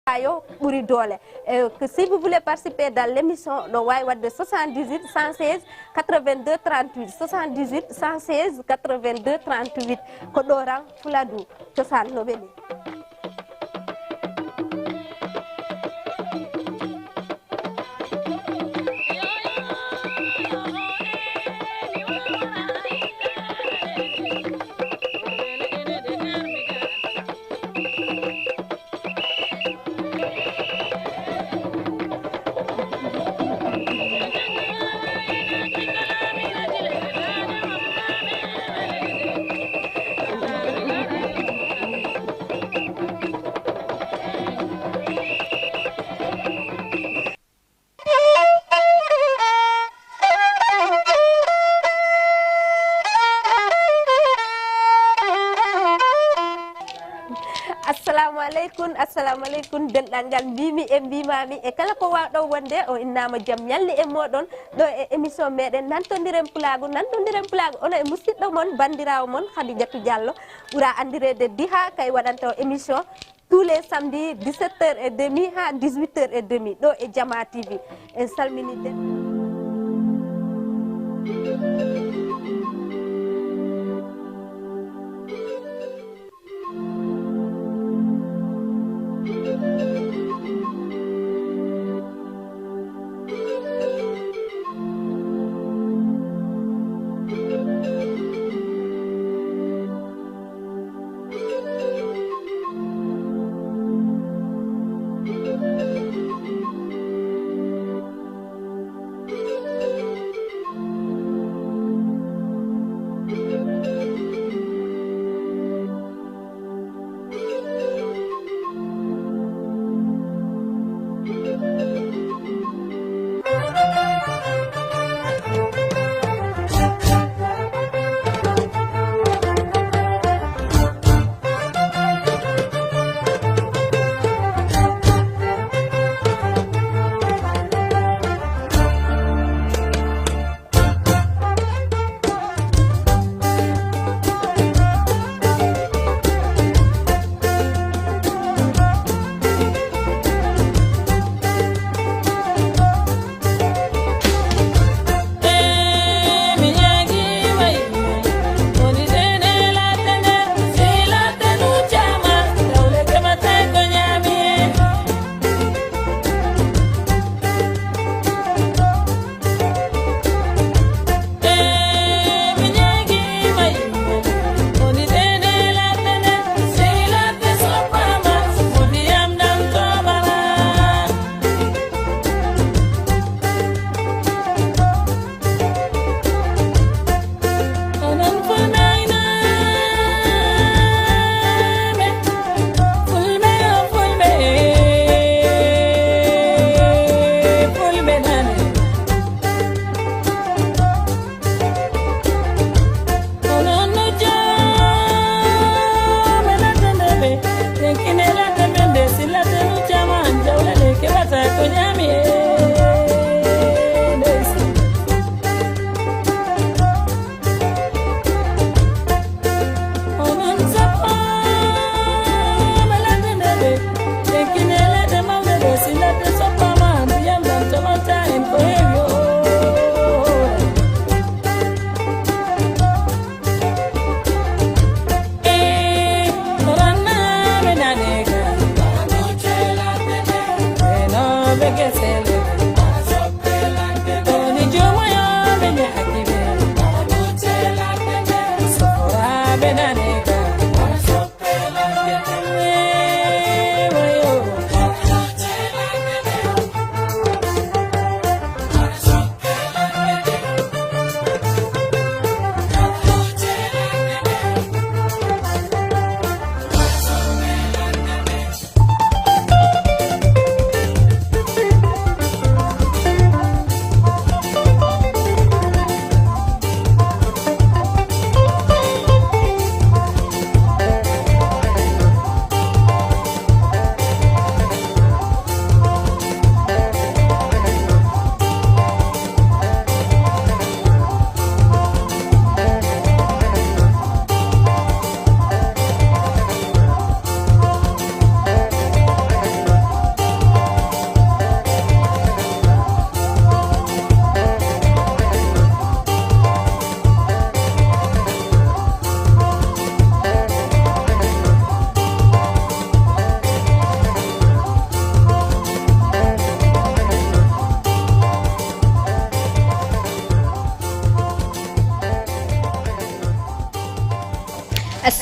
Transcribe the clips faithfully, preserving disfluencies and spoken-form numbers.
Ayo ɓuri doole. E, ko si vous voulez participer dans l'émission, ɗo waawi waɗde soixante-dix-huit cent seize quatre-vingt-deux trente-huit, soixante-dix-huit cent seize quatre-vingt-deux trente-huit. Ko ɗo ran Fuladu cosaan no weli. Assalamu aleykum, assalamu aleykum, denɗal ngal mbimi e mbimami e kala ko wawɗo wonde, o innama jam ñalli e moɗon ɗo e émission meɗen Nantondiren Pulaagu, Nantondiren Pulaagu, ono e musidɗo mon, bandirawo mon Khadijatou Diallo, ɓura andirede Diha, kay waɗanta o émission tous les samedis dix-sept heures et demie ha dix-huit heures et demie ɗo e Jama T V. En salmini den.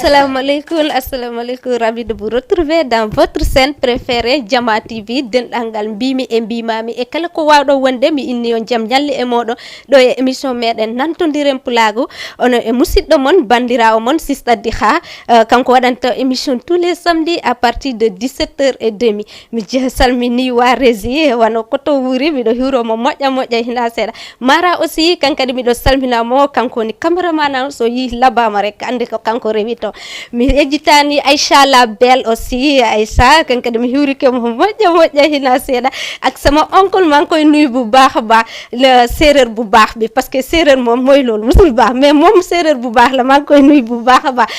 Assalamu aleykum, assalamu aleykum, ravi de vous retrouver dans votre chaîne préférée, Jama T V. Denɗal ngal mbimi e mbimami e kala ko wawɗo wonde, mi inni on jam ñalle e moɗon ɗo e émission meɗen Nantondiren Pulaagu. Ono e musidɗo mon, bandirawo mon, Sista Diha. Euh, kanko waɗanta émission tous les samedis à partir de dix-sept heures et demie. Mi je-, salmini wa régie, wano koto wuri, miɗo hiwro mo moƴƴa moƴƴa hina seeɗa. Mara aussi, kankadi miɗo salmina mo, kanko woni cameraman am, so yi labama rek, ande ko kanko rewi to. Mi yejjitani Aïcha la belle aussi, Aïcha, kankadi mi hiwrike mo moƴƴa moƴƴa hina seeɗa. Ak sama oncle, maa ngi koy nuyu bu baax a baax, le séeréer bu baax bi, parce que séeréer moom mooy loolu, musul baax, mais moom séeréer bu baax la, maa ngi koy nuyu bu baax a baax.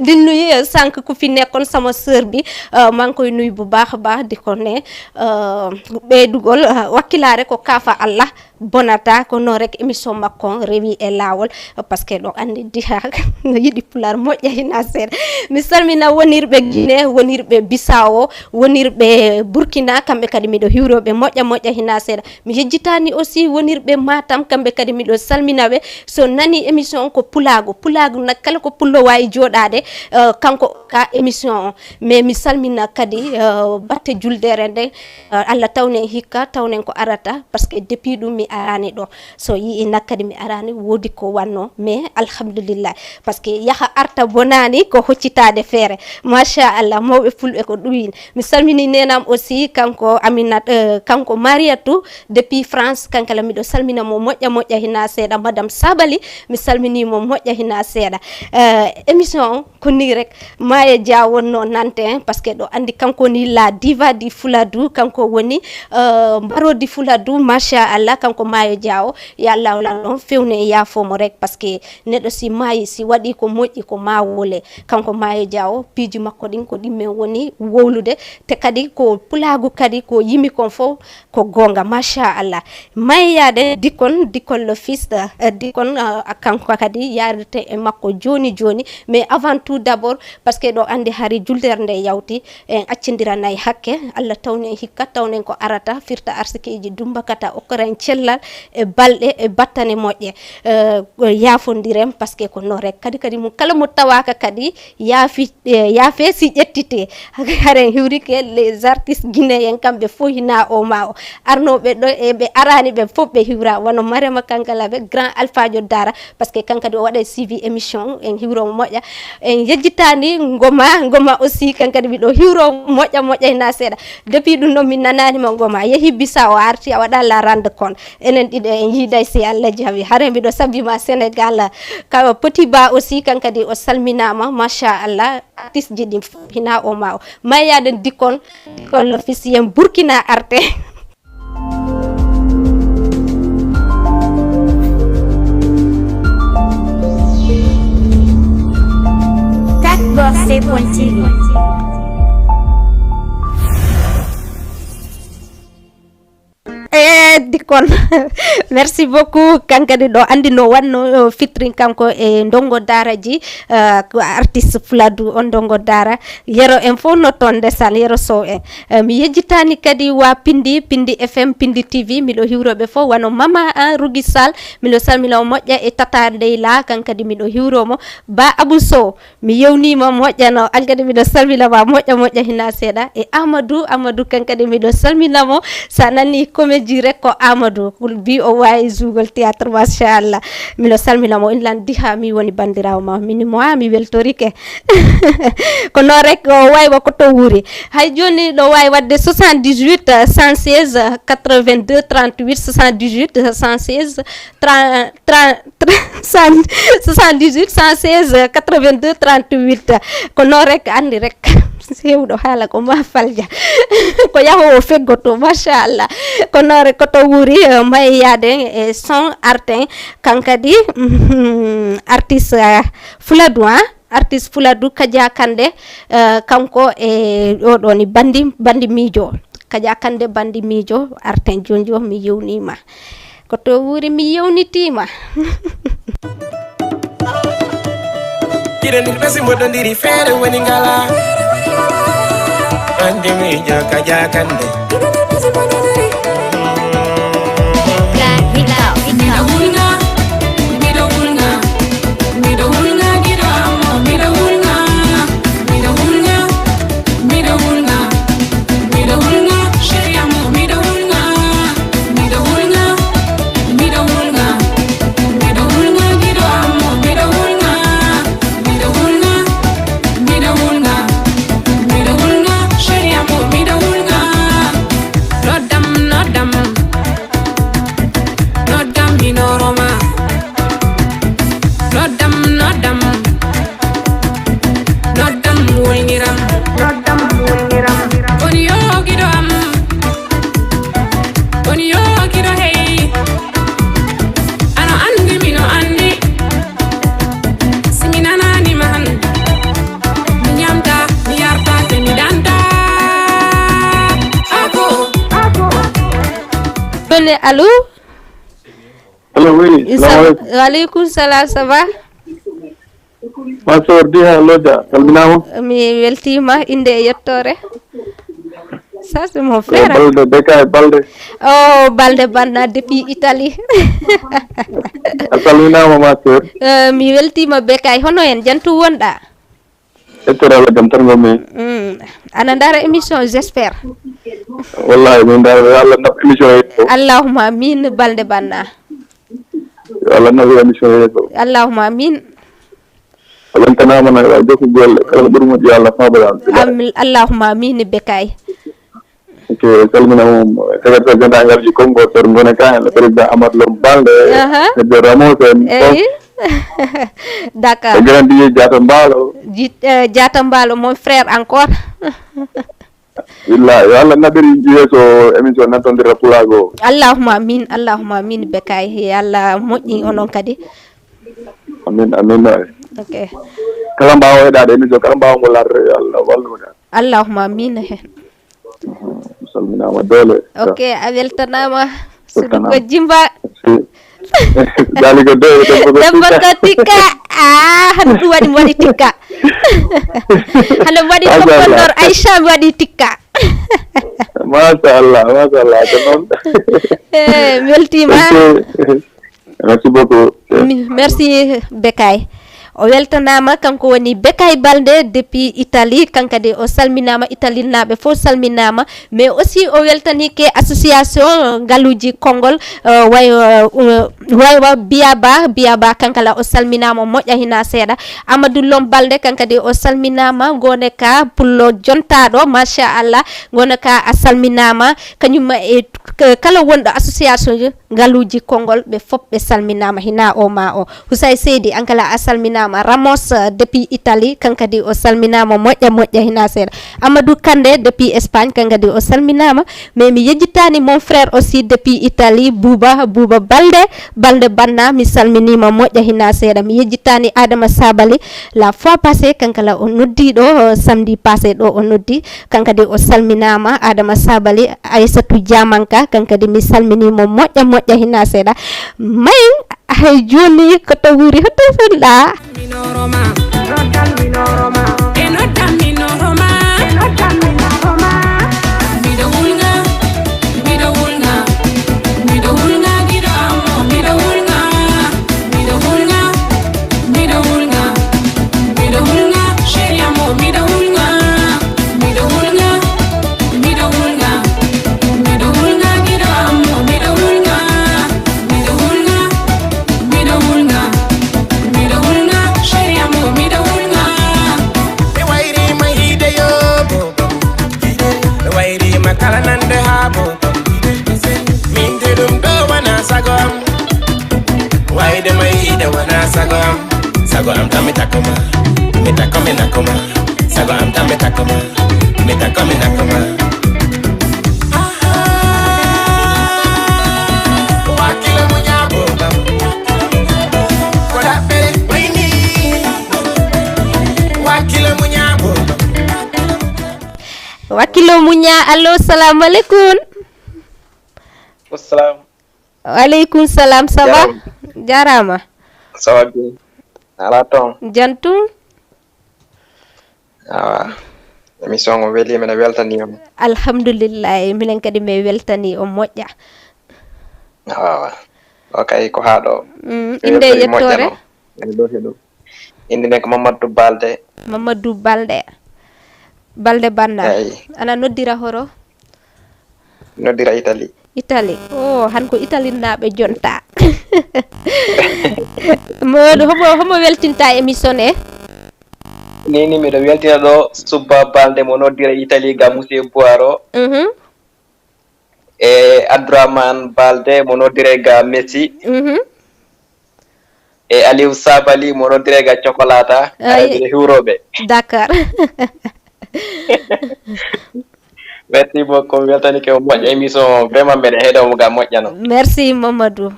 Di nuyu, euh, sànq ku fi nekkoon sama sœur bi, euh, maa ngi koy nuyu bu baax a baax, di ko ne, euh, ɓeydugol, euh, wakkilaare ko kaafa Allah bonata, ko noon rek émission makko on rewi e laawol, parce que ɗo anndi Diha no yiɗi pulaar moƴƴa hina seeɗa. Mi salmina wonirɓe Guinée, wonirɓe Bissau, wonirɓe Burkina, kamɓe kadi miɗo hiwroɓe moƴƴa moƴƴa hina seeɗa. Mi yejjitani aussi wonirɓe Matam, kamɓe kadi miɗo salminaɓe. So nani émission on ko pulaagu, pulaagu nak kala ko pullo wawi jooɗaade, euh, kanko ka émission on. Mais mi salmina kadi, euh, batte juldere nde, euh, Allah tawnen hikka, tawnen ko arata, parce que depuis ɗum mi arani ɗo. So yii nak kadi mi arani, woodi ko wanno, mais alhamdulillah. Parce que yaha arta bonani ko hoccitaade feere. Machallah, mawɓe fulɓe ko ɗum wini. Mi salmini nenam aussi, kanko Aminat, euh, kanko Mariatou depuis France, kankala miɗo salmina mo moƴƴa moƴƴa hina seeɗa. Madame Sabali, mi salmini mo moƴƴa hina seeɗa. Euh, émission on ko ni rek, Maya Dia wonno nante, hein, parce que ɗo anndi kanko ni la diva di Fuladu, kanko woni, euh, mbarodi Fuladu, machallah, kanko Maya Dia o, ya Allah wala noon fewne e yaafo mo rek, parce que neɗɗo si maayi, si waɗi ko moƴƴi, ko ma wole. Kanko Maya Dia o, piiji makko ɗin ko ɗimmen woni wowlude, te kadi ko pulaagu kadi ko yimi kon fof ko goonga, machallah. Mayyaade Dikon, Dikon le fils, euh, Dikon, euh, kanko kadi yarirte e makko jooni jooni, mais avant tout d'abord, parce que ɗo anndi hari juldere nde yawti, en accindiranay hakke, Allah tawnen hikka, tawnen ko arata, firta arsikeeji dumbakata, okkora en cellal e balɗe e battane moƴƴe. Euh, ko yaafondiren, parce que ko noon rek. Kadi kadi mo kala mo tawaka kadi yaafi, eh, yaafe si ƴettite. Haren hiwrike les artistes guinéens kamɓe fof hina o ma o. Arnoɓe ɗo e ɓe arani ɓe fof ɓe hiwra. Wano Marema Kankala ɓe, grand alphajo Dara, parce que kankadi o waɗa suivi émission, en hiwro mo moƴƴa. En yejjitani Ngoma, Ngoma aussi kankadi miɗo hiwro moƴƴa moƴƴa hina seeɗa. Depuis ɗum ɗo min nanani mo Ngoma. Yehi Bissau o arti a waɗa la rende compte. Enen ɗiɗo en yiiday si Allah jaɓi. Hare miɗo sabbi ma Sénégal. Ka Petit Ba aussi kankadi o salminama, machallah. Artiste ji ɗin fof hina o ma o. Mayyaden Dikon, Dikon l'officiel Burkina arte. Cat Box point T V. E Dikon, merci beaucoup. Kankadi ɗo anndi no wanno, uh, fitrin kanko e ndongo daara ji, uh, ko artiste Fuladu on ndongo daara. Yero en fof no toon ndesan, Yero Sow en. Uh, mi yejjitani kadi wa Pindi, Pindi F M, Pindi T V, miɗo hiwroɓe fof wano Mama, uh, Rugi Sall, miɗo salmina o moƴƴa e Tata Ndeyla, kankadi miɗo hiwro mo. Ba Abou Sow, mi yewnima moƴƴa no, an kadi miɗo salmina ma moƴƴa moƴƴa hina seeɗa. E Amadou, Amadou kankadi miɗo salmina mo. Sa nani comédie rek ko Amadou, bi o wawi zugol théâtre, machallah. Miɗo salmina mo, in lan Diha mi woni bandirawo ma. Mini mo a mi weltorike. Ko noon rek o wawi wa ko to wuuri. Hay joni ɗo wawi wadde soixante-dix-huit, cent seize, quatre-vingt-deux, trente-huit, soixante-dix-huit, cent seize, trente, trente, soixante-dix-huit, cent seize, quatre-vingt-deux, trente-huit. Ko noon rek, anndi rek. Hewɗo haala ko ma falja. Ko yahowo feggoto, machallah. Ko noon rek ko to wuuri, eh, Maye Yaaden e son arten. Kankadi, mhm, artiste, eh, Fuladu, ah. Artiste Fuladu Kadia Kande, eh, kanko e oɗo ni bandi, bandi miijo. Kadia Kande bandi miijo, arten jonjo mi yewnima. Ko to wuuri mi yewnitima. Kiɗe ndir ɓe si mboɗondiri feere woni ngala. Bandi miijo Kadia Kande. Black Hip House. Miɗo wulga, miɗo wulga, miɗo wulga giɗo am o mi Ne, allo? Allo, oui, salamu aleykum. Wa aleykum salam, ça va? Ma sœur, Diha Lodja, salminaama. Mi weltiima, innde e yettoore. Ça, c'est mon frère. Balde, Bekay Balde. Oh, Balde Banna depuis Italie. A salminaama, ma sœur. Euh, mi weltiima, Bekay. Hono en, jantu wonɗa? Ettoraɓe jam tan ngonmi. Mm. Ana ndaara émission, j'espère. Wallahi, min ndaara, yo Allah naf émission he fof. Allahumma amin, Balde Banna. Yo Allah naf émission he fof. Allahumma amin. A weltanaama na, yo jokku golle. Kala ko ɓuri moƴƴi, yo Allah faabana. Amin, Allahumma amin, Bekay. Ok, salmina moom, secrétaire général ji Congo, Sor Ngone Ka, le président Amadou Lom Balde, Aha. Heddo Ramos en fof. Eyi. D'accord. E grand D J Diatta Mbaalo. Ji-, eh, Diatta Mbaalo, mon frère encore. Billahi, yo Allah naɓiri yeeso émission nan toon ndira pulaago. Allahumma amin, Allahumma amin, Bekay. Yo Allah moƴƴin onon kadi. Amin, amin. Ok. Kala mbaawo heɗaade émission, kala mbaawo ngo laarde, yo Allah wallu mo dal. Allahumma amin. He. Mhm. Mi salminaama doole. Ok, a weltanaama. Sidi ko Jimba. Dali ko doole, debbo ko Debbo ko tikka. Ah, hano ɗum waɗi, mi waɗi tikka. Hano mi waɗi Machallah. Koppol Nor Aïcha, mi waɗi tikka. Machallah, machallah, ko noon. Eh, mi weltiima. Ok. Merci beaucoup. Mi-, merci, Bekay. O weltanaama, kanko woni Bekay Balde depuis Italie. Kankadi o salminaama, Italienaaɓe fof salminaama. Mais aussi o weltaniike association ngaluuji konngol, euh, way, euh, euh, waywa Biyaba, Biyaba kankala o salminaama, o moƴƴa hina seeɗa. Amadou Lom Balde kankadi o salminaama, ngone ka pullo jontaaɗo, machallah, ngone ka a salminaama. Kañum e k-, kala wonɗo association ngaluuji konngol, ɓe fof ɓe salminaama, hina o ma o. Husay Seydi, an kala a salminaama. Ramos, euh, depuis Italie, kankadi o salminaama, moƴƴa, moƴƴa, hina seeɗa. Amadou Kande, depuis Espagne, kankadi o salminaama. Mais mi yejjitaani mon frère aussi, depuis Italie, Bouba, Bouba Balde, Balde Banna, mi salminiima, moƴƴa, hina seeɗa. Mi yejjitaani Adama Sabali, la fois passée, kankala o noddi ɗo, euh, samedi passé ɗo o noddi. Kankadi o salminaama, Adama Sabali, Aissatou Diamanka, kankadi mi salminiima moƴƴa, moƴƴa, hina seeɗa. May, hay jooni ko to wuri, hoto fenɗa? Miɗo wulga, miɗo wulga, chéri amour, miɗo wulga, miɗo wulga, miɗo wulga, miɗo wulga, giɗo amour, miɗo wulga, miɗo wulga, miɗo wulga, miɗo wulga, chéri amour, miɗo wulga. Mi wayrima hiide yo bobo, mi wayrima kala nande ha bobo. Min de ɗum ɗo wona sago am. Wayde ma yiide wona sago am. Sago am tan mi takko ma. Mi takko, mi nakko ma. Sago am tan mi takko ma. Mi takko, mi nakko ma. Wakkilo mo ñaabo kam. Ko ɗaɓɓere wayni. Wakkilo mo ñaabo kam. Wakkilo muña. Allo, salamu aleykum. Wassalam. Wa aleykum salam, ça va? Jaaraama. Jaaraama. Ça va bien. Alaa toon. Jam tum? Awa. Émission o weli, mbiɗa weltani on. Alhamdulillahi, minen kadi mi weltani on moƴƴa. Awa. O kay ko haa ɗo. Mm, mi innde weltani yettoore? Moƴƴa no. Eyi, ɗo he ɗo. Innde nden ko Mamadou Balde. Mamadou Balde. Balde Banna. Eyi. Ana noddira horo? Noddira Italie. Italie. Oh, han ko Italienaaɓe jonta. Mo, homo, homo weltinta émission e? Ni, ni, miɗo weltina ɗo Subba Balde mo noddira Italie ga Monsieur Boiro. Mhm. E Abdourahmane Balde mo noddira ga Messi. Mhm. E Aliou Sabali mo noddira ga Cokolata. Ay. Aɗa andi hiwroɓe. D'accord. Merci beaucoup. Mi weltanike mo moƴƴa émission o. Vraiment, mbeɗa heɗo mo ga moƴƴa no. Merci, Mamadou.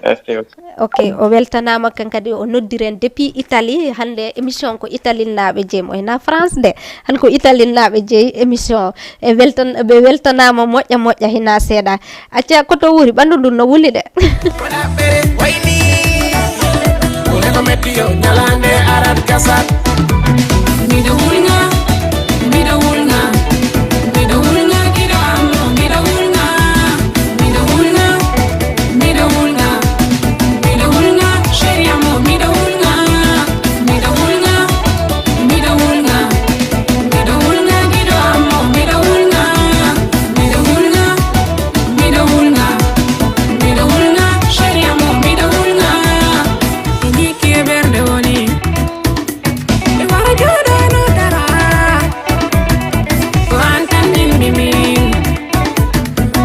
Merci beaucoup. Ok, o weltanaama kan kadi, o noddiri en depuis Italie. Hannde émission ko italiennaaɓe jeyi mo, hina France de. Han ko italiennaaɓe jeyi émission. E weltan, ɓe weltanaama moƴƴa moƴƴa hina seeɗa. Acca, ko to wuri ɓanndu ndun no wuli de. Wayni, wule ko metti yo, ñalaande arat gasat. Miɗo wulŋa, miɗo wulŋa, miɗo wulŋa giɗo am, miɗo wulŋa, miɗo wulŋa, miɗo wulŋa, miɗo wulŋa, chéri am, miɗo wulŋa, miɗo wulŋa, miɗo wulŋa, miɗo wulŋa giɗo am, miɗo wulŋa. Miɗo wulŋa, miɗo wulŋa, miɗo wulŋa, chéri amour, miɗo wulŋa. Ko ñikki e ɓernde woni. Mi wara jooɗo no dara. Ko an tan min mi min.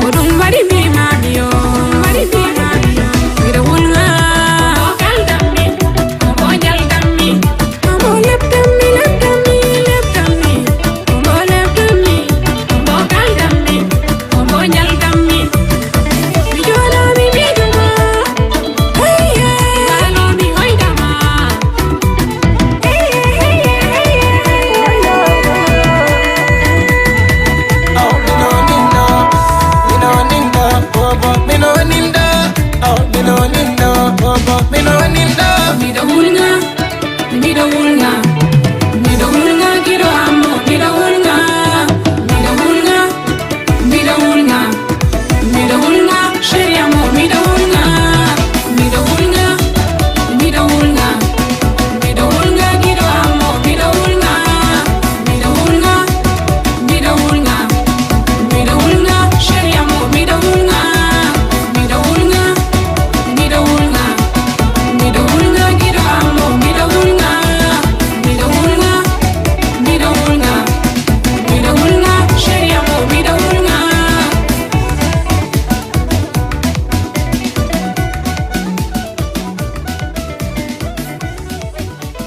Ko ɗum waɗi mi maami yo. Ɗum waɗi mi maami yo. Miɗo wulŋa. Ko kaldammi, ko bojal dammi. Ko mo leptammi, leptammi, leptammi. Ko mo leptammi, ko mo kaldammi. Ko mo ñaldammi. Mi jooɗo mi miijoma. Hey, hey. Waalo mi hoydama. Hey, hey, hey, hey, hey. Miɗo wulŋa, miɗo wulŋa, miɗo wulŋa giɗo am, miɗo wulŋa, miɗo wulŋa, miɗo wulŋa, miɗo wulŋa, chéri amour, miɗo wulŋa, miɗo wulŋa, miɗo wulŋa, miɗo wulŋa giɗo am, miɗo wulŋa, miɗo wulŋa, miɗo wulŋa, miɗo wulŋa, chéri amour, miɗo wulŋa, miɗo wulŋa, miɗo wulŋa, miɗo wulŋa giɗo am, miɗo wulŋa, miɗo wulŋa, miɗo wulŋa, miɗo wulŋa, chéri amour, miɗo wulŋa.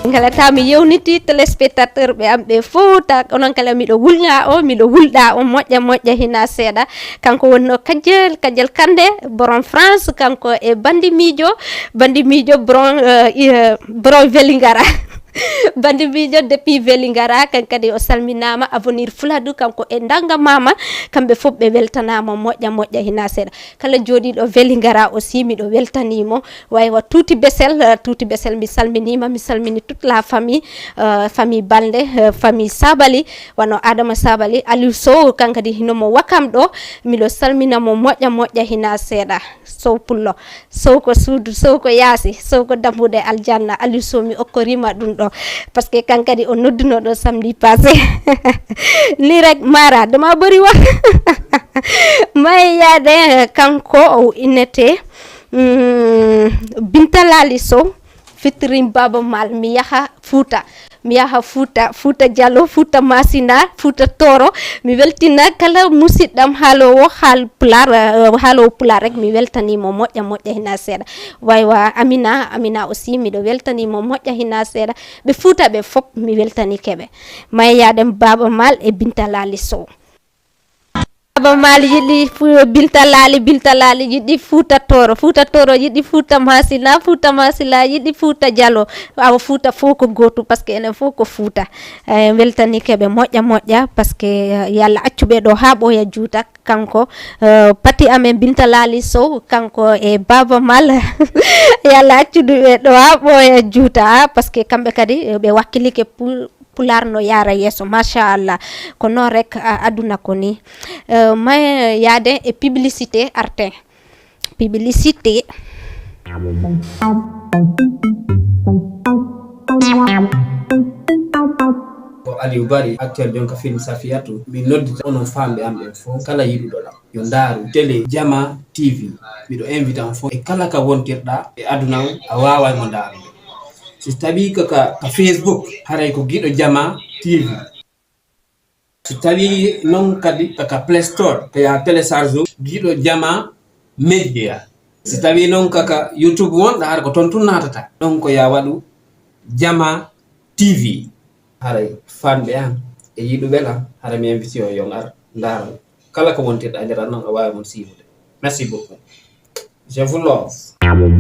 Ngala ta mi yewniti téléspectateur ɓe am ɓe fof, ta onon kala miɗo wulŋa o, miɗo wulɗa o moƴƴa moƴƴa hina seeɗa. Kanko wonno Kajel, Kajel Kande, borom France, kanko e bandi miijo, bandi miijo borom, eh, i-, eh, borom Velingara. Bandi miijo depuis Velingara, kan kadi o salminaama, Avenir Fuladu, kanko e Ndanga Mama, kamɓe fof ɓe weltanaama moƴƴa moƴƴa hina seeɗa. Kala jooɗiiɗo Velingara aussi, miɗo weltanii mo. Waywa Tuuti Besel, eh, Tuuti Besel, mi salminiima, mi salmini toute la famille, eh, famille Balde, eh, famille Sabali, wano Adama Sabali, Aliou Sow, kan kadi hino mo Wakam ɗo, miɗo salmina mo moƴƴa moƴƴa hina seeɗa. Sow Pullo, Sow ko suudu, Sow ko yaasi, Sow ko dambuɗe aljanna, Aliou Sow mi okkoriima ɗum ɗo, parce que kan kadi o nodduno ɗo samedi passé. Ni rek Mara, dama bari wax. May yaade kanko o innete, mm, Binta Lali Sow, featuring Baba Mal, mi yaha Fuuta. Mi yaha Fuuta, Fuuta Jallo, Fuuta Masina, Fuuta Tooro. Mi weltina kala musidɗam haaloowo haal Pulaar, eh, haaloowo Pulaar rek, mi weltanii mo moƴƴa moƴƴa hina seeɗa. Waywa Amina, Amina aussi, miɗo weltanii mo moƴƴa hina seeɗa. Ɓe Fuuta ɓe fof, mi weltanii keɓe. May yaade Baba Mal e Binta Lali Sow. Baba Mal yiɗi fu-, Binta Lali, Binta Lali yiɗi Fuuta Tooro, Fuuta Tooro yiɗi Fuuta Masina, Fuuta Masina yiɗi Fuuta Jallo. Awa Fuuta fof ko gootu, parce que enen fof ko Fuuta. Eh, weltanii keɓe moƴƴa moƴƴa, parce que, eh, yo Allah accu ɓe ɗo haa ɓooya juuta. Kanko, eh, pati amen Binta Lali Sow, kanko e Baba Mal. Yo Allah accu ɓe ɗo haa ɓooya juuta, ah, parce que kamɓe kadi, eh, ɓe wakkilike Pul-, Pulaar no yaara yeeso, machallah. Ko noon rek, a-, aduna ko ni. Eh, may yaade e publicité arten. Publicité. Ko Aliou Bari, acteur jonka film Safiyatu. Mi noddita onon faamɓe am ɓen fof, kala yiɗuɗo lam, yo ndaaru télé Jama T V. Miɗo invite on fof e kala ka wontirɗa e aduna on, a waaway mo ndaarude. So tawii ko ka, ka Facebook, haray ko Giɗo Jama T V. So tawii noon kadi ko ka Play Store, ko yaa télécharge Giɗo Jama Media. So tawii noon ko ka YouTube wonɗa, hara ko toon tun naatata. Ɗon ko yaa waɗu Jama T V. Haray faamɓe am e yiɗuɓe lam, hara mi invite on yo on ar ndaaro. Kala ko wontirɗa e nder an noon, a waawi mon siiwude. Merci beaucoup. Je vous love. Allez,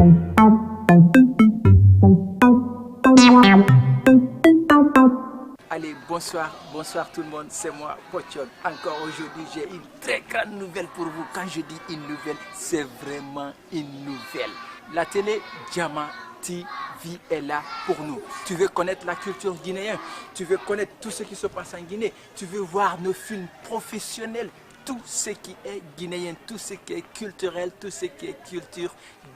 bonsoir, bonsoir tout le monde, c'est moi, Pochon. Encore aujourd'hui, j'ai une très grande nouvelle pour vous. Quand je dis une nouvelle, c'est vraiment une nouvelle. La télé Jama T V est là pour nous. Tu veux connaître la culture guinéenne, tu veux connaître tout ce qui se passe en Guinée, tu veux voir nos films professionnels, tout ce qui est guinéen, tout ce qui est culturel, tout ce qui est culture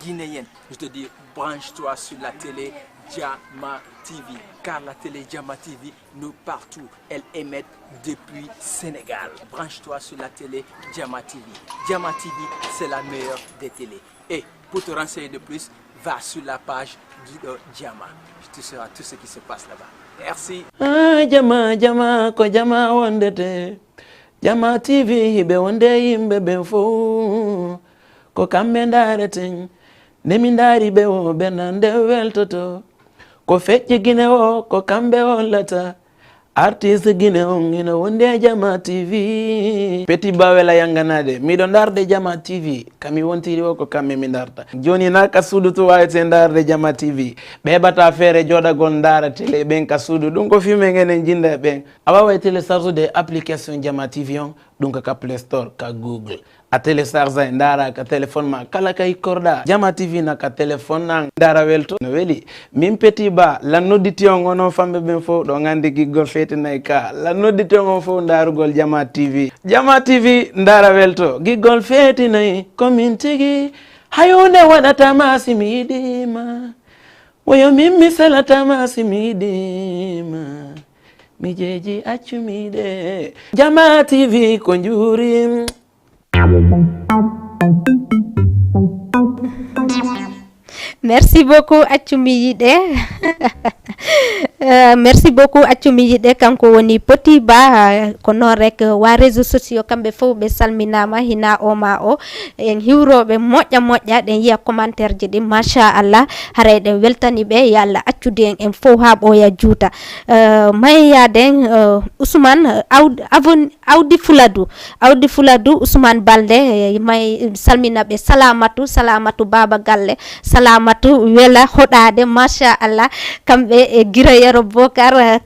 guinéenne. Je te dis, branche-toi sur la télé Jama T V, car la télé Jama T V, nous partout, elle émet depuis Sénégal. Branche-toi sur la télé Jama T V. Jama T V, c'est la meilleure des télés. Et pour te renseigner de plus, va sur la page du Jama. Tu sauras tout ce qui se passe là-bas. Merci. Ah, Jama, Jama, ko Jama wondete. Jama T V hiɓe wonde yimɓe ɓen fow. Ko kamɓe ndareten. Nde mi ndari ɓe o ɓernde nde weltoto. Ko feƴƴi Gine o ko kamɓe hollata. Artiste Gine on ina wonde Jama T V. Petit Bawela yanganade. Miɗo ndarde Jama T V. Kami wontiri o ko kamɓe mi ndarta. Joni na ka suudu to wawete ndarde Jama T V. Ɓe heɓata feere joɗagol ndara télé ɓen ka suudu. Ɗum ko filme ngenen jinda ɓen. A waaway télécharge de application Jama T V on, ɗum ka, ka Play Store, ka Google. A télécharge e ndaara ka téléphone ma kala ka ikkorɗa. Jama T V na ka téléphone an. Ndaara welto no weli. Min Petit Ba, lan nodditi on onon famɓe ɓen fow ɗo ngandi giggol feeti nayi ka. Lan nodditi on on fow ndaarugol Jama T V. Jama T V, ndaara welto. Giggol feeti nayi, ko min tigi. Hay hunde waɗata ma si mi yiɗi ma. Woyo min mi selata ma si mi yiɗi ma. Mi jeeji accu mi de. Jama T V ko njuuri. Merci beaucoup, accu mi yiɗe. Euh, merci beaucoup, accu mi yiɗe. Kanko woni Poti Ba, euh, ko noon rek, euh, wa réseaux sociaux kamɓe fof ɓe salminaama, hina o ma o. En hiwroɓe moƴƴa moƴƴa, ɗen yiya commentaire ji ɗi, machallah, haray ɗen weltani ɓe. Yo Allah accude en en fof haa ɓooya juuta. Euh, mayeyaade en, euh, Ousmane, euh, Awd-, Avon-, Awdi Fuladu, Awdi Fuladu, Ousmane Balde, eh, may salmina ɓe, Salamatu, Salamatu Baba Galle, Salamatu Wela Hoɗaade, machallah, kamɓe e Giro Yero Bokar,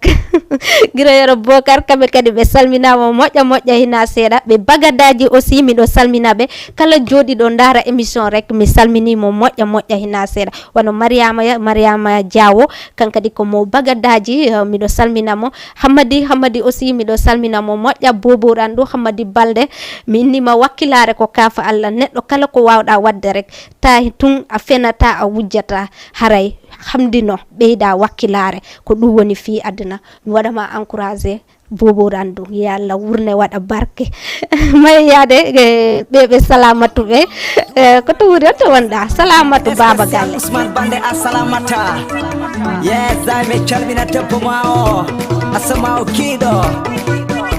Giro Yero Bokar, kamɓe kadi ɓe salminaama moƴƴa moƴƴa hina seeɗa, ɓe Bagadaji aussi miɗo salmina ɓe, kala jooɗiɗo ndaara émission rek mi salmini mo moƴƴa moƴƴa hina seeɗa, wano Mariama, Mariama Diawo, kan kadi ko mo Bagadaji, eh, miɗo salmina mo, Hammadi, Hammadi aussi, miɗo salmina mo moƴƴa, Bobo Randu, Hammadi Balde. Mi innima wakkilaare ko kaafa Allah, neɗɗo kala ko waawɗa waɗde rek, tahi tun a fenata, a wujjata, haray hamdino, ɓeyda wakkilaare, ko ɗum woni fii aduna. Mi waɗa ma encouragé, Bobo Randu, yo Allah wurne waɗa barke. Mayeyaade, e, ɓe, ɓe Salamatu ɓe. Eh, ko to woni to wonɗa? Salamatu Baba Galle. Ousmane Bande a salamata. Yes, ay mi calmina debbo ma o. Asama o kiiɗo.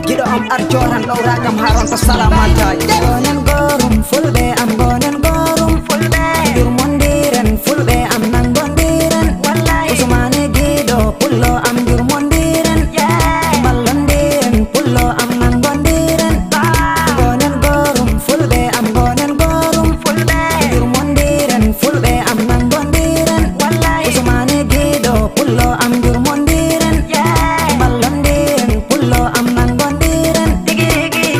Giɗo am arjo tan ɗowra kam haa ronta salamata. Gonen gorum fulɓe am gonen gorum. Fulɓe. Jurmondiren fulɓe am nangondiren. Wallahi. Ousmane giɗo pullo am jurmondiren. Yeah. Ballondiren pullo am nangondiren. Gonen gorum fulɓe am gonen gorum. Fulɓe. Jurmondiren fulɓe am nangondiren. Wallahi. Usmane giɗo pullo am jurmondiren. Yeah. Ballondiren pullo am nangondiren. Tigi tigi.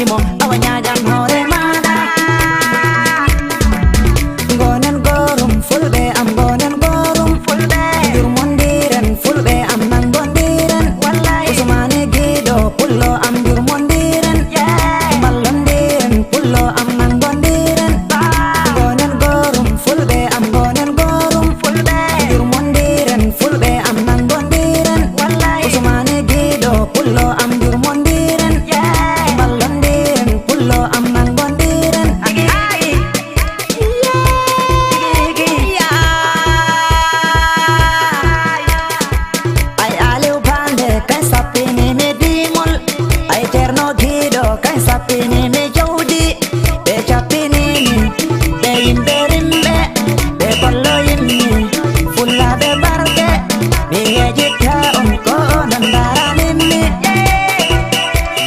Mo awa ñaaƴan hoore maaɗa. Ngonen goorum, fulɓe am, ngonen goorum. Fulɓe. Yurmondiren, fulɓe am, nangondiren. Wallaay. Usmaane Giiɗo, pullo am, yurmondiren. Yeah. Mballondiren, pullo am, nangondiren. Ah. Ngonen goorum, fulɓe am, ngonen goorum. Fulɓe. Yurmondiren, fulɓe am, nangondiren. Wallaay. Usmaane Giiɗo, pullo am, yurmondiren. Yeah. Mballondiren, pullo am, nangondiren. Ay. Ay, Aliw Balde, kañ sappini mi diimol. Ay, Ceerno Giiɗo, kañ sappini mi jawdi. Ɓe cappini mi, ɓe yimɓe rimɓe, ɓe kolloyimmi, fullaaɓe barke. Mi yejitta on ko onon mbaranimmi.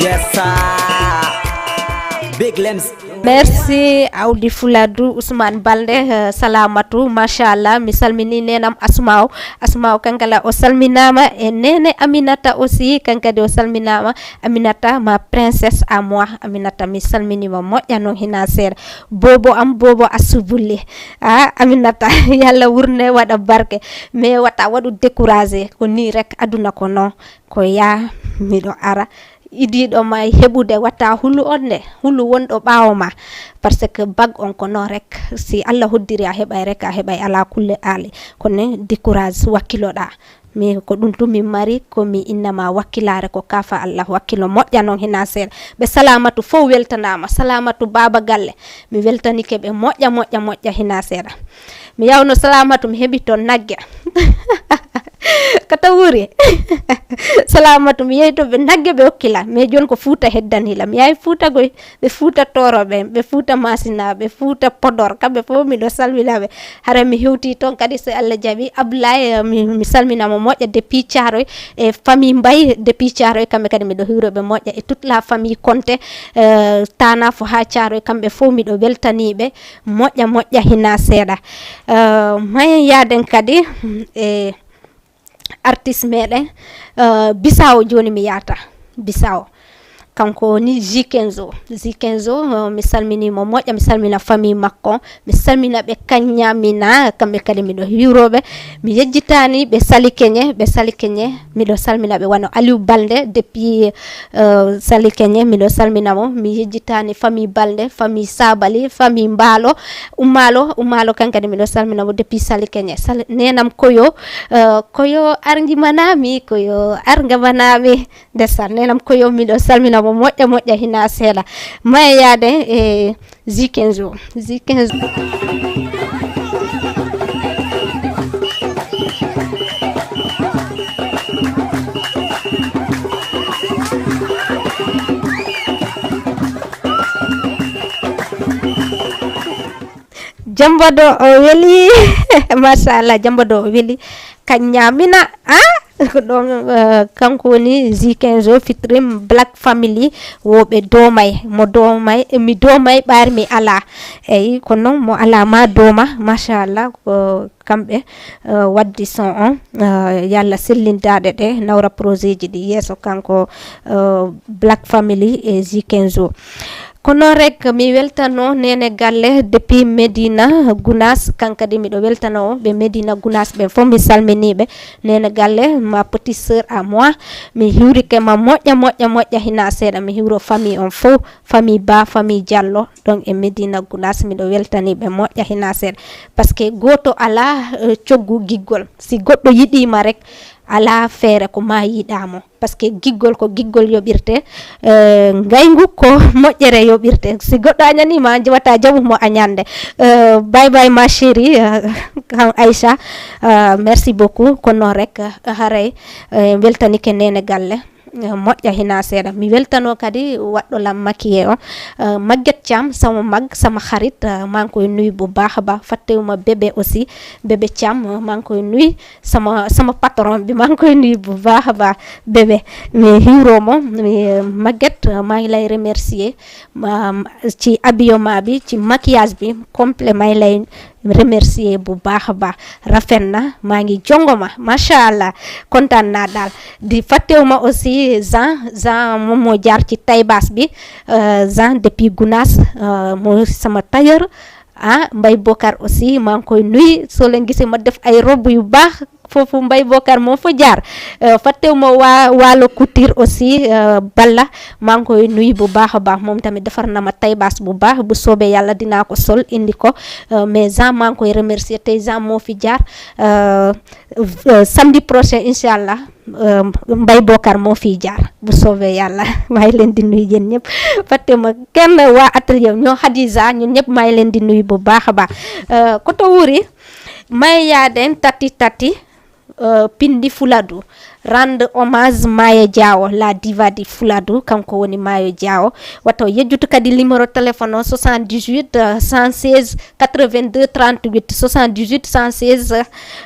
Yes, sir. Big Lems. Merci, Awdi Fuladu, Ousmane Balde, eh, Salamatu, machallah, mi salmini nenam Asmaw. Asmaw kankala o salminama, e nene Aminata aussi, kankadi o salminama. Aminata, ma princesse à moi. Aminata, mi salminima moƴƴa noon hina seeɗa. Bobo am, bobo Asubulli. Ah, Aminata, yalla wurne waɗa barke. Mais wata waɗu découragé, ko ni rek aduna ko noon. Ko ya, miɗo ara. Idiiɗo ma heɓude, wata hulu on de, hulu wonɗo ɓaawo ma. Parce que bag on ko noon rek, si Allah hoddiri a heɓay rek, a heɓay ala kulli aali. Kono décourage, wakkiloɗa. Mi ko ɗum tun min mari, ko mi innama wakkilare ko kafa Allah, wakkilo moƴƴa noon hina seeɗa. Ɓe Salamatu fof weltanama, Salamatu baaba galle, mi weltanike ɓe moƴƴa, moƴƴa, moƴƴa hina seeɗa. Mi yawno Salamatu, mi heɓi toon nagge. Ko tawuri. Salamatu, mi yehi to ɓe nagge ɓe okki la. Mais jooni ko Fuuta heddani la. Mi yahi Fuuta koy, ɓe Fuuta Tooro ɓe, ɓe Fuuta Masina, ɓe Fuuta Podor, kamɓe fof miɗo salmina ɓe. Hara mi hewti toon kadi, so Allah jaɓi. Ablaye, eh, mi, mi salmina mo moƴƴa depuis Thiaroye, e famille Mbaye depuis Thiaroye, kamɓe kadi miɗo hiwro ɓe moƴƴa, e toute la famille Konte, eh, Tana fo haa Thiaroye, kamɓe fof miɗo weltani ɓe moƴƴa, moƴƴa hina seeɗa. Eh, mayen yaaden kadi, e artiste meɗen, eh, Bisawo jooni mi yaata. Bisawo. Kanko woni J quinze o. J quinze o, eh, mi salmini mo moƴƴa, mi salmina famille makko, mi salmina ɓe Kaññamina, kamɓe kadi miɗo hiwroɓe. Mi yejjitani ɓe Sali Keñe, ɓe Sali Keñe, miɗo salmina ɓe wano Aliou Balde depuis, eh, Sali Keñe, miɗo salmina mo. Mi yejjitani famille Balde, famille Sabali, famille Mbaalo, Ummaalo, Ummaalo kankadi miɗo salmina mo depuis Sali Keñe. Sali, nenam Koyo, eh, Koyo arngi manami, Koyo arnga manami. Ndeysaan, nenam Koyo, miɗo salmina mo moƴƴa, moƴƴa hina seeɗa. Maya yaade e J quinze o. J quinze o. Jamba do o weli. Machallah, Jamba do o weli. Kaññamina, ah? Ko ɗon, eh, kanko woni J quinze o, featuring Black Family, wo ɓe doomay, mo doomay, mi doomay ɓaar mi ala. Eyi, ko noon mo ala ma dooma, machallah, ko kamɓe, eh, waddi son on, eh, yalla sellindaaɗe ɗe, nawra projet ji ɗi yeeso, kanko, eh, Black Family e J quinze o. Kono rek, mi weltano Nene Galle depuis Medina Gounass, kankadi miɗo weltano ɓe Medina Gounass ɓen fof, mi salminiɓe. Nene Galle, ma petite sœur à moi, mi hiwrike ma moƴƴa, moƴƴa, moƴƴa hina seeɗa, mi hiwro famille on fof, famille Ba, famille Diallo, donc e Medina Gounass, miɗo weltaniɓe moƴƴa hina seeɗa. Parce que gooto ala, eh, coggu giggol. Si goɗɗo yiɗima rek, ala feere ko ma yiɗamo. Parce que giggol ko giggol yoɓirte, eh, ngayngu ko moƴƴere yoɓirte. Si goɗɗo añanima, wata jaɓu mo añande. Eh, bye bye ma chérie, eh, kan Aïcha, eh, merci beaucoup. Kono rek, eh, haray, eh, weltanike Nene Galle. Eh, moƴƴa hina seeɗa. Mi weltano kadi waɗɗo lam maquillé o. Eh, Maguette Thiam, sama mag, sama xarit, eh, maa ngi koy nuyu bu baax a baax. Fàttewuma bébé aussi, bébé Thiam, eh, maa ngi koy nuyu. Sama, sama patron bi, maa ngi koy nuyu bu baax a baax, bébé. Mi hiwro mo, mi, eh, Maguette, eh, maa ngi lay remercier, ma, ci habillement bi, ci maquillage bi, complet, maa ngi lay remercier bu baax a baax. Rafet na, maa ngi jongoma, macha allah, kontaan naa daal. Di fàttewuma aussi Jean Jean, moom moo jaar ci taille basse bi. Euh, Jean depuis Gounass, euh, mooy sama tailleur. Ah, Mbaye Bokar aussi, maa ngi koy nuyu. Soo leen gisee ma def ay robe yu baax, foofu Mbaye Bokar moo fa jaar. Euh, fàttewuma waa Waalo Couture aussi, euh, Balla, maa ngi koy nuyu bu baax a baax. Moom tamit defar na ma taille basse bu baax. Bu soobee Yàlla, dinaa ko sol indi ko. Euh, mais Jean, maa ngi koy remercier. Tey Jean moo fi jaar. Euh, euh, samedi prochain, incha allah, euh, Mbaye Bokar moo fiy jaar, bu soobee Yàlla. Maa ngi leen di nuyu yéen ñëpp. Fàttewuma kenn, waa atelier ñoo Hadiza, ñun ñëpp maa ngi leen di nuyu bu baax a baax. Euh, koto wuuri, maye yaaden tati tati, euh, pinndi Fuladu. Rendre hommage Maya Diawo, la diva di Fuladu, kanko woni Maya Diawo. Wata o yejjutu kadi numéro téléphone o, soixante-dix-huit, euh, cent seize, quatre-vingt-deux, trente-huit, soixante-dix-huit, cent seize,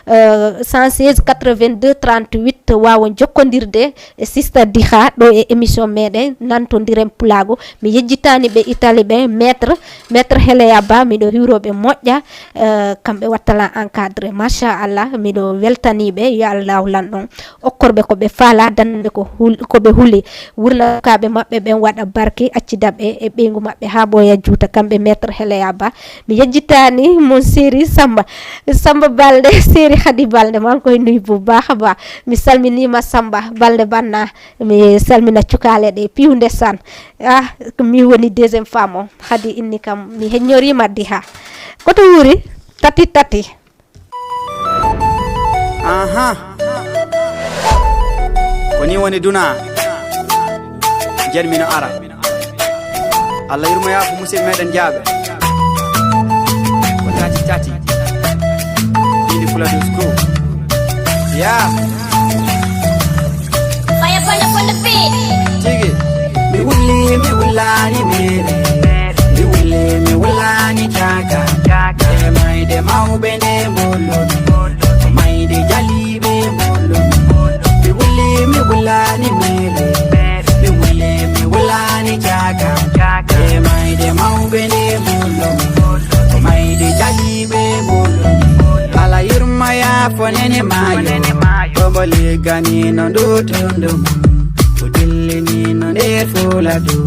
euh, cent seize, quatre-vingt-deux, trente-huit. Waawa jokkondirde e Sista Diha ɗo e émission meɗen Nantondiren Pulaagu. Mi yejjitaani ɓe Italie ɓe, maître, maître Heleya Ba, miɗo hiwroɓe moƴƴa. Eh, kamɓe wattala encadré, machallah, miɗo weltaniɓe. Yo Allah lan ɗon, okkorɓe ko ɓe faala, dannanɓe ko hul- ko ɓe huli, wurna sukaaɓe maɓɓe ɓen waɗa barki, accida ɓe e ɓeyngu maɓɓe haa ɓooya juuta. Kamɓe maître Heleya Ba, mi yejjitaani mon séri Samba, Samba Balde, séri Khady Balde, maa ngi koy nuyu bu baax a baax. Mi salminiima Samba Balde Banna, mi salmina cukaale ɗe piiwnde san. Ah, ko mi woni deuxième femme o. Hadi inni kam mi heññoriima Diha. Koto wuuri? Tati tati. Aha. Ko ni woni duna. Jen mino ara. Allah yurmo yaafo musidɓe meɗen jaaɓe. Ko tati tati. Inde Fuladu School. Yeah. Fire pon the, pon the beat. Tigi. Mi wulli, mi wullani mere. Mi wulli, mi wullani caka. E mayde mawɓe nde mbollo. Ko mayde jaliɓe mbollo. Mi wulli, mi wullani mere. Mi wulli, mi wullani caka. E mayde mawɓe nde mbollo. Ko mayde jaliɓe mbollo. Ala yurma yaafo nene maayo. Ko mbo ligganino ndu tundu mum, ko dillinino nder Fuladu,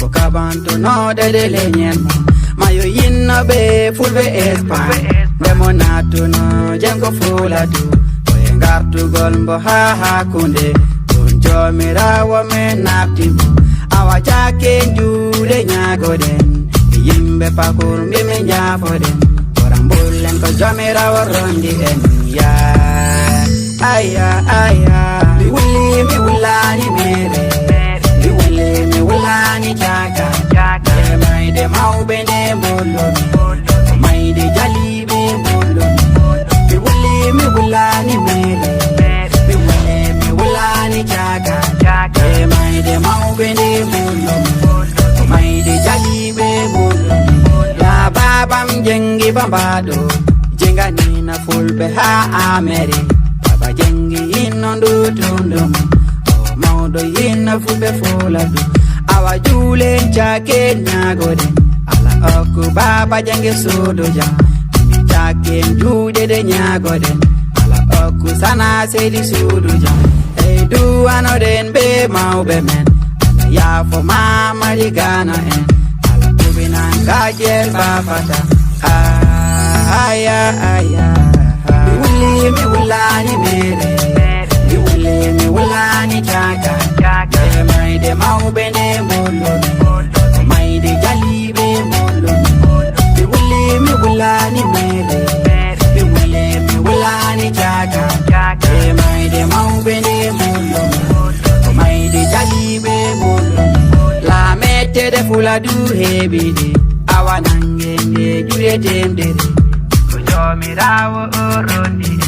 ko kaɓantuno ɗeɗe leñel mum. Mayo yinnoɓe Fulɓe Espagne, nde mo nattuno janngo Fuladu, ko e ngartugol mbo haa hakkunde, ɗum Joomiraawo men nafti mo. Awa cakke juuɗe ñaagoɗen, e yimɓe pakur mbi min njaafoɗen, ora mbullen ko Joomiraawo rondi en. Ya, aya, aya. Mi wulli, mi wullani mere. Mi wulli, mi wullani caka. E mayde mawɓe nde mbollo. Ko mayde jaliɓe mbollo. Mi wulli, mi wullani mere. Mi wulli, mi wullani caka. E mayde mawɓe nde mbollo. Ko mayde jaliɓe mbollo. Ya babam jengi bambaɗo. Jenganina Fulɓe haa Ameri. Baba Jengi yinno ndu tundum. O mawɗo yinno Fulɓe Fuladu. Awa juulen cakken ñaagoɗen. Ala okku Baba Jengi suudu jam. Cakken juuɗe ɗe ñaagoɗen. Ala okku sana seli suudu jam. Ey duwanoɗen be mawɓe men. Ala yaafo Mamadi Gana en. Ala tubinan gajel bafata. Ah, aya, aya. Mi wulli, mi wullani mere. Mi wulli, mi wullani caka. E mayde mawɓe nde mbollo. Ko mayde jaliɓe mbollo. Mi wulli, mi wullani mere. Mi wulli, mi wullani caka. E mayde mawɓe nde mbollo. Ko mayde jaliɓe mbollo. La mette de Fuladu heɓiɗi. Awa nangende juuɗe temdere. Ko Joomiraawo o rondi en.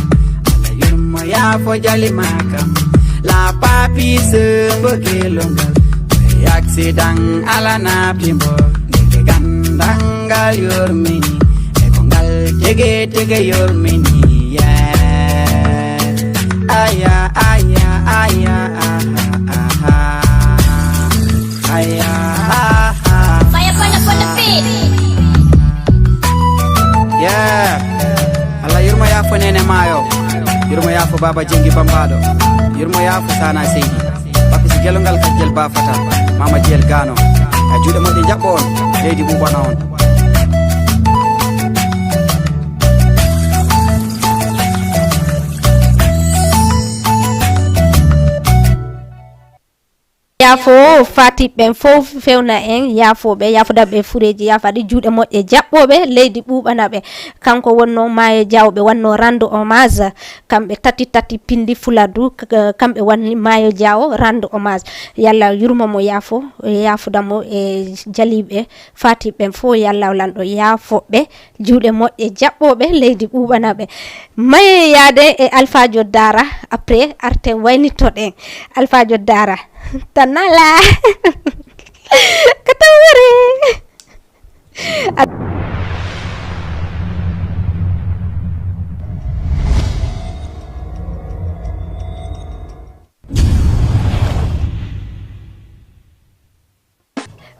Allah yurmo yaafo jali makam. La papi sembo kelongal. Accident ala nabdi mbo. Ndeke gandal ngal yurmini. E ko ngal tege tege yurmini. Yeah. Aya, aya, aya, aha, aha. Aya, aha. Fire pon the, pon the beat. Yeah. Fo nene maayo, yurmo yaafo baaba jengi bambaɗo, yurmo yaafo sana seydi, papi si gelongal kajjel ba fata, mama jeel gano, a juuɗe moƴƴe jaɓɓo on, leydi ɓuɓana on. Yaafo faatiɓɓen fof, fewna en yaafooɓe, yaafodaɓe fureeji yaafaɗi, juuɗe moƴƴe jaɓɓooɓe, leydi ɓuuɓana ɓe. Kanko wonno maayo jawɓe wanno rando hommage, kamɓe tati tati pindi fuladu, kamɓe wanni maayo jawo rando hommage. Yalla yurmo mo yaafo, yaafoda mo e jaliɓe faatiɓɓen fof, yalla lanɗo yaafoɓe, juuɗe moƴƴe jaɓɓooɓe, leydi ɓuuɓana ɓe. Maye yaade e Alfaajo Daara, après arten waynitoɗen Alfaajo Daara. Tanala. Katawari.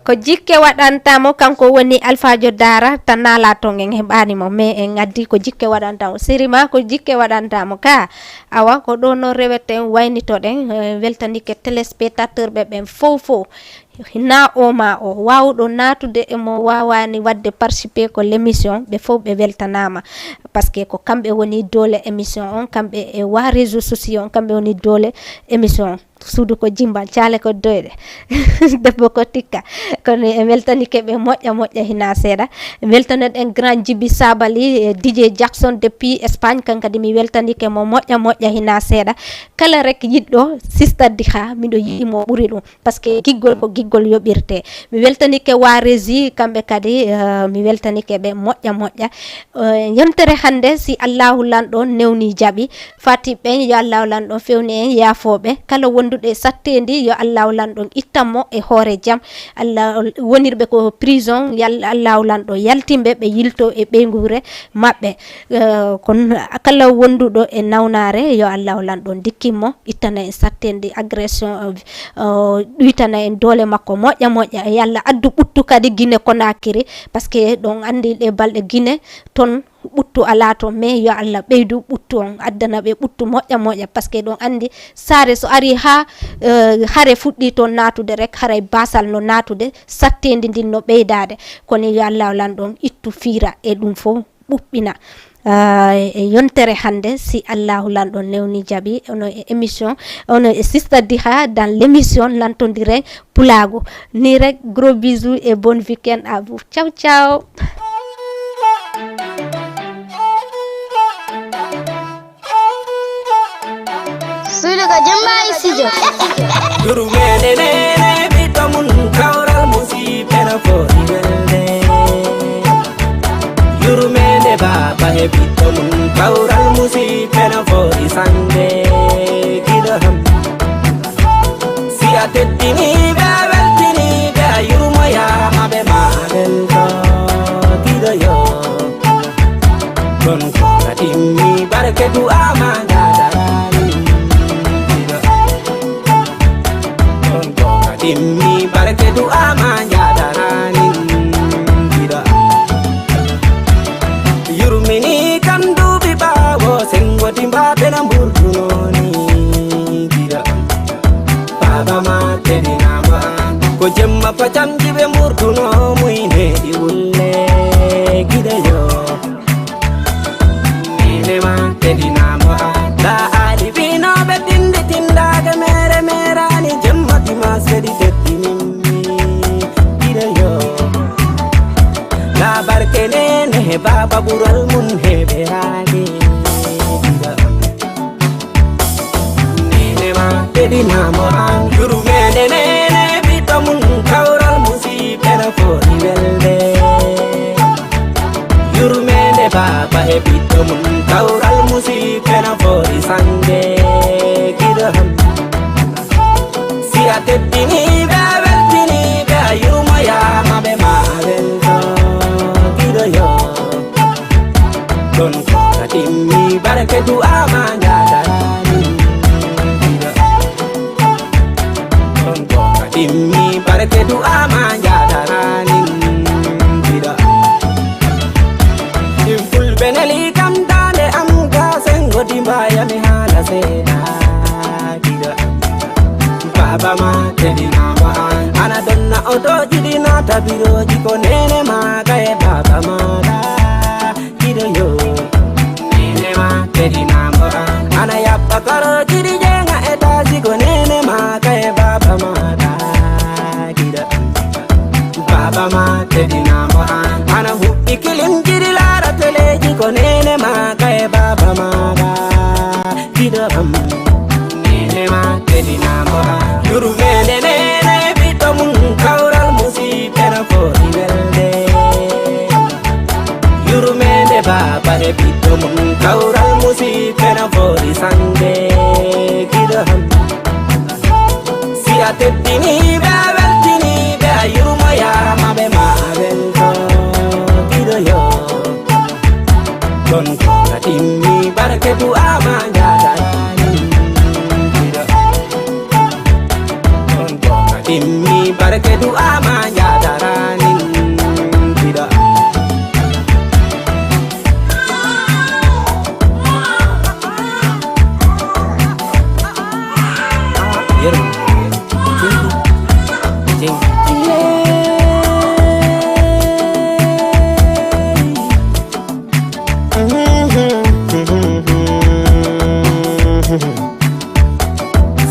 Ko jikke waɗanta mo, kanko woni Alfaajo Daara, tan naala toon en heɓaani mo, mais en addi ko jikke waɗanta mo. Sirima ko jikke waɗanta mo ka. Awa ko ɗo noon reweten, waynitoɗen, eh, weltanike téléspectateur ɓe ɓen fof fof. Na o ma o waawɗo naatude e mo waawaani waɗde participer ko l'émission, ɓe fof ɓe weltanaama. Parce que ko kamɓe woni doole émission on, kamɓe e wa réseau sociaux on, kamɓe woni doole émission on. Suudu ko jimbal, caale ko doyɗe, debbo ko tikka. Kono en weltanike ɓe moƴƴa moƴƴa hina seeɗa. Weltanoɗen grand Djiby Sabali, eh, D J Jackson depuis Espagne, kan kadi mi weltanike mo moƴƴa moƴƴa hina seeɗa. Kala rek yiɗɗo Sista Diha, miɗo yiɗi mo ɓuri ɗum. Parce que giggol ko giggol yoɓirte. Mi weltanike wa régie, kamɓe kadi, eh, mi weltanike ɓe moƴƴa moƴƴa. Eh, yewtere hannde, si Allahu Lanɗo newni jaɓi, Faatiɓe ɓen, yo Allaahu Lanɗo fewnu en, yaafoo ɓe. Kala wonduɗo e satteendi, yo Allaahu Lanɗo ittan mo e hoore jam. Allah, wonirɓe ko prison, yal-, Allaahu Lanɗo yaltin ɓe, ɓe yiltoo e ɓeynguure maɓɓe. Eh, kono kala wonduɗo e nawnaare, yo Allaahu Lanɗo ndikkin mo, ittana en satteendi, agression, eh, eh, ɗuytana en doole makko moƴƴa moƴƴa. Yo Allah addu ɓuttu kadi Gine Konakiri, parce que ɗon anndi ɗee balɗe Gine, toon ɓuttu alaa toon, mais yo Allah ɓeydu ɓuttu on, addana ɓe ɓuttu moƴƴa moƴƴa, parce que ɗon anndi saare so arii haa, eh, hare fuɗɗii toon naatude rek, haray baasal no naatude, satteendi ndin no ɓeydaade. Kono yo Allaahu Lanɗo on ittu fiira e ɗum fof ɓuɓɓina. Ah, e yontere hannde, si Allaahu Lanɗo newni jaɓi, ono e émission, ono e Sista Diha dans l'émission Lantondiren Pulaagu. Nii rek, gros bisous et bon week-end à vous. Ciao, ciao. Suudu ko Jumba e Sijo. Yurmeende neene ɓiɗɗo mum kawral musiɓɓe no foti welde. Yurmeende baaba e ɓiɗɗo mum kawral musiɓɓe no foti sande. Giɗo ham. Si a teddini ɓe a weltini ɓe a yurmoyaama ɓe ma welto. Giɗo yo. Ɗon ko ka timmi barke du'a ma njadarani. Ɗon ko ka timmi barke du'a ma njadarani. Giɗo. Yurmini kam duuɓi ɓaawo sengo dimba ɓe na mburduno ni. Giɗo. Baaba ma teddinaama ko jemma pacamji ɓe mburduno muyneɗi wulle. Giɗo yo. Ine ma teddinaama. Da ali winoɓe tindi tindage mere merani jemma dima sedi teddinimmi. Giɗo yo. Da barke nene he baaba ɓural mum he ɓeraade. Giɗo. Nene ma teddinaama an. Yurmeende nene ɓiɗɗo mum kawral musiɓɓe no foti welde. Yurmeende baaba e ɓiɗɗo mum kawral musiɓɓe no foti sande. Giɗo ham. Si a teddini ɓe a weltini ɓe a yurmoyaama ɓe ma welto. Giɗo yo. Ɗon ko ka timmi barke du'a ma njadarani. Ɗon ko ka timmi barke du'a ma njadarani. Ɗin fulɓe neli kam daande am ga Jiɗi naata birooji ko neene maaga e baaba maaga. Giɗo yo. Neene ma tedinamo an. Ana yaɓɓa karooji ɗi jeeŋa etaasi ko neene maaga e baaba maaga. Giɗo. Baaba ma tedinamo an. Ana huɓɓi kilim jiɗi laara teleeji ko neene maaga e baaba maaga. Giɗo am. Neene ma tedinamo an. Yurmeende neene ɓiɗɗo mum kawral musiɓɓe na foti welde. Yurmeende baaba e ɓiɗɗo mum kawral musiɓɓe na foti sande. Giɗo am. Si a teddini ɓe a weltini ɓe a yurmoyaama ɓe ma a welto. Giɗo yo. Ɗon ko ka timmi barke du'a ma njaadani. Ɗon ko ka timmi barke du'a ma njaadani. Yero. Jeng. Jeng.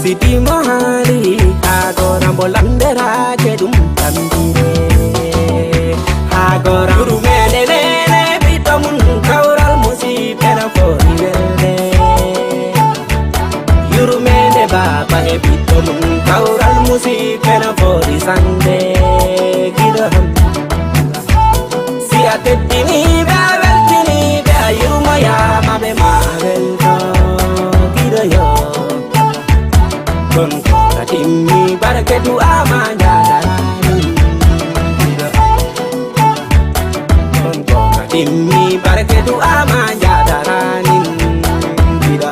Sidi mo haali haa gora mbo lannderaake ɗum tambire. Haa gora yurmeende neene ɓiɗɗo mum kawral musiɓɓe na foti welde. Yurmeende baaba e ɓiɗɗo mum kawral musiɓɓe na foti sande. Giɗo am. Si a teddini ɓe a weltini ɓe a yurmoyaama ɓe ma a welto. Giɗo yo. Ɗon ko ka timmi barke du'a ma njaadani. Giɗo. Ɗon ko ka timmi barke du'a ma njaadani. Giɗo.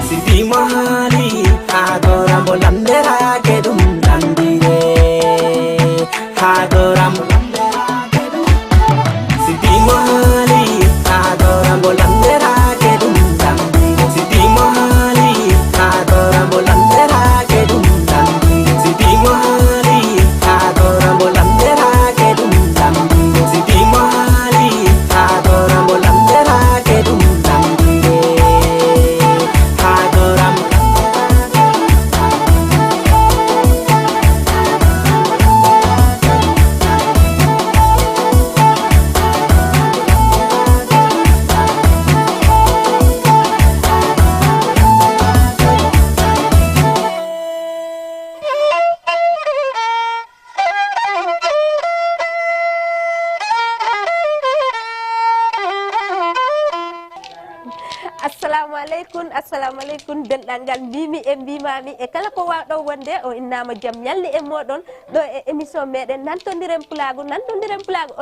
Sidi mo haali haa gora mbo lannderaake ɗum lanndire. Haa gora mbo Sidi mo haali haa gora mbo lannderaake ɗum lanndire. Sidi mo haali haa gora mbo lannderaake ɗum lanndire. Sidi mo haali haa gora mbo lannderaake ɗum lanndire. Sidi mo haali haa gora mbo lannderaake ɗum lanndire. Haa gora mbo Assalamu aleykum, assalamu aleykum, denɗal ngal mbimi e mbimami e kala ko wawɗo wonde, o innama jam ñalli e moɗon ɗo e émission meɗen Nantondiren Pulaagu, Nantondiren Pulaagu.